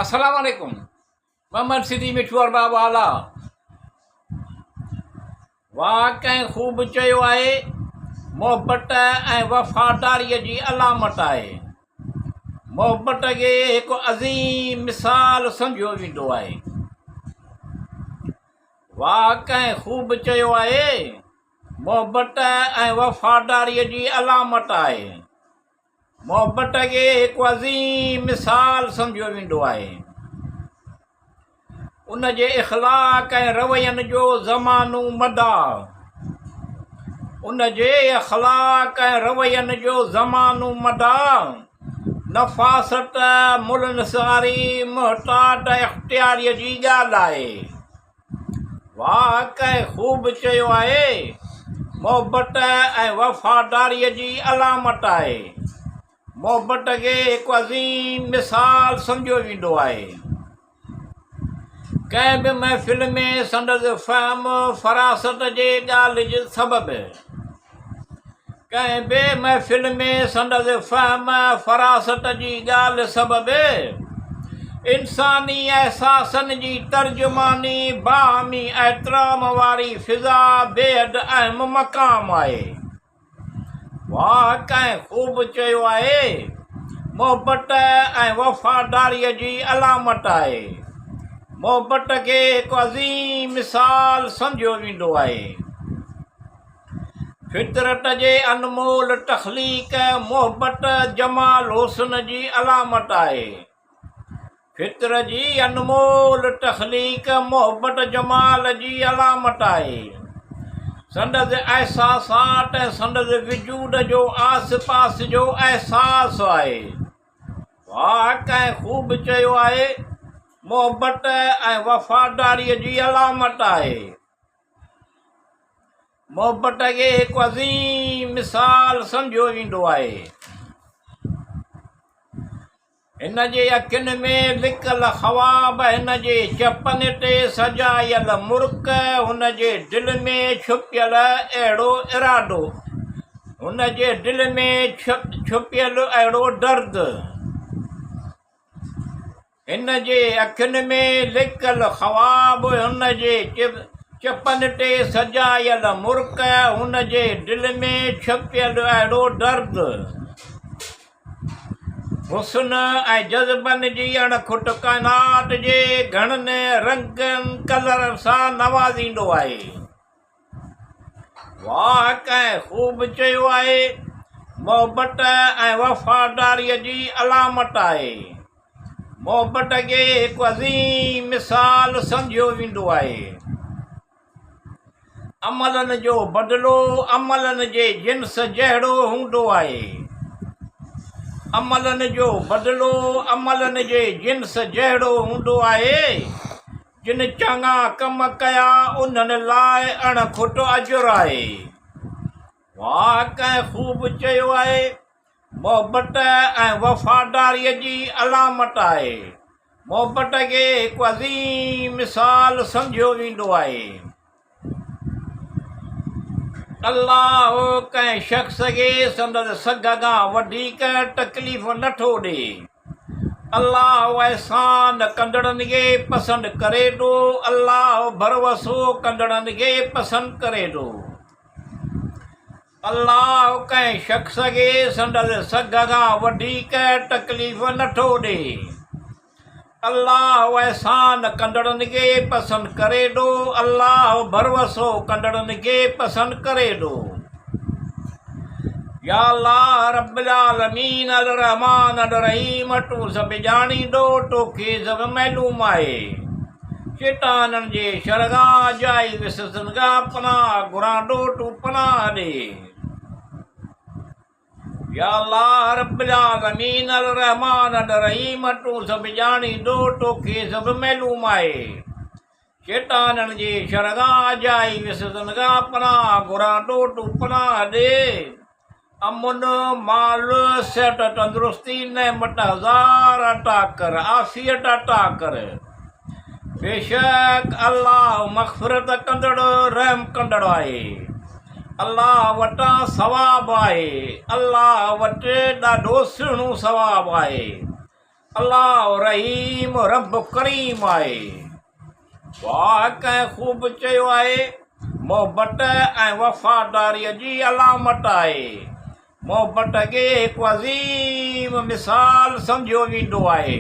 السلام عليڪم محمد سڌي مٺو ارباب والا واهه ڪنهن خوب چيو آهي محبت ۽ وفاداريء جي علامت آهي محبت کي هڪ عظيم مثال سمجهيو ويندو آهي واهه ڪنهن خوب چيو آهي محبت ۽ وفاداريء جي علامت آهي محبت کي هڪ عظيم مثال سمجهيو ويندو آهي. ان جي اخلاق ۽ روين جو زمانو مداح ان جي اخلاق ۽ روين جو زمانو مداح نفاست، ملنساري، محتاط اختياريء جي ڳالهه آهي. واهه ڪنهن خوب چيو آهي، محبت ۽ وفاداريء جي علامت آهي. محبت کي هڪ عظيم مثال سمجهيو ويندو آهي. ڪنهن به محفل ۾ سندس فهم فراست جي ڳالهه سبب ڪنهن به محفل ۾ سندس فهم فراست جي ڳالهه سبب انساني احساسن جي ترجماني باهمي احترام واري فضا بيحد اهم مقام آهي. واهه ڪنهن خوب چيو آهي، محبت ۽ وفاداريء جي علامت آهي. محبت کي هڪ عظيم مثال سمجهيو ويندو آهي. فطرت جي انمول تخليق محبت جمال حسن جي علامت آهي. فطر جي انمول تخليق محبت جمال جي علامت آهي. سندس احساسات ۽ سندس وجود جو آس پاس جو احساس آهي. واهه ڪنهن خوب چيو آهي، محبت ۽ وفاداريء جي علامت آهي. محبت کي هڪ عظيم مثال سمجهيو ويندو آهي. هن جي اکين ۾ لڪل خواب، هن جي چپن تي سجايل مرڪ، هن جي دل ۾ ڇپيل اهڙو ارادو، هن جي دل ۾ ڇپيل اهڙو درد. هن جي اکين ۾ لڪل خواب، هن جي چپن تي سجايل مرڪ، هن جي دل ۾ ڇپيل اهڙو درد. حسن ۽ جذبن جي اڻ کٽ ڪائنات جي گهڻن رنگن ڪلرن سان نوازيندو آهي. واهه ڪنهن خوب چيو آهي، محبت ۽ وفاداريء جي علامت آهي. محبت کي هڪ عظيم مثال سمجهيو ويندو آهي. عملن جو بدلو عملن جي جنس جهڙو هوندو آهي. عملن جو بدلو عملن جي جنس جهڙو هوندو آهي. جن چڱا ڪم ڪيا انهن لاء اڻ کٽ اجر آهي. واهه ڪنهن خوب چيو آهي، محبت ۽ وفاداريء جي علامت آهي. محبت کي هڪ عظيم مثال سمجهيو ويندو آهي. الله ڪنهن شخص کي سندس سگهه کان وڌيڪ تڪليف نه ٿو ڏئي. الله احسان ڪندڙن کي پسند ڪري ٿو. الله ڀروسو ڪندڙن کي پسند ڪري ٿو. الله ڪنهن شخص کي سندس سگهه کان وڌيڪ تڪليف نه ٿو ڏئي. الله احسان ڪندڙن کي پسند ڪري ٿو. الله ڀروسو ڪندڙن کي پسند ڪري ٿو. يا الله رب العالمين الرحمٰن الرحيم تون سڀ ڄاڻيندو توکي سڀ معلوم آهي. شيطانن جي شر کان اجائي وسوسن کان پناهه گهران ٿو تون پناهه ڏي. يا الله رب العالمين الرحمٰن الرحيم تون سڀ ڄاڻيندو توکي سڀ معلوم آهي. شيطانن جي شر کان اجائي وسوسن کان پناهه گهران ٿو تون پناهه ڏي. امن، مال، صحت تندرستي، نعمت هزار عطا ڪر، عافيت عطا ڪر. بيشڪ الله مغفرت ڪندڙ رحم ڪندڙ آهي. الله وٽان ثواب آهي. الله وٽ ڏاڍو سهڻو ثواب آهي. الله رحيم رب ڪريم آهي. واهه ڪنهن خوب چيو آهي، محبت ۽ وفاداريء جي علامت آهي. محبت کي هڪ عظيم مثال سمجهيو ويندو آهي.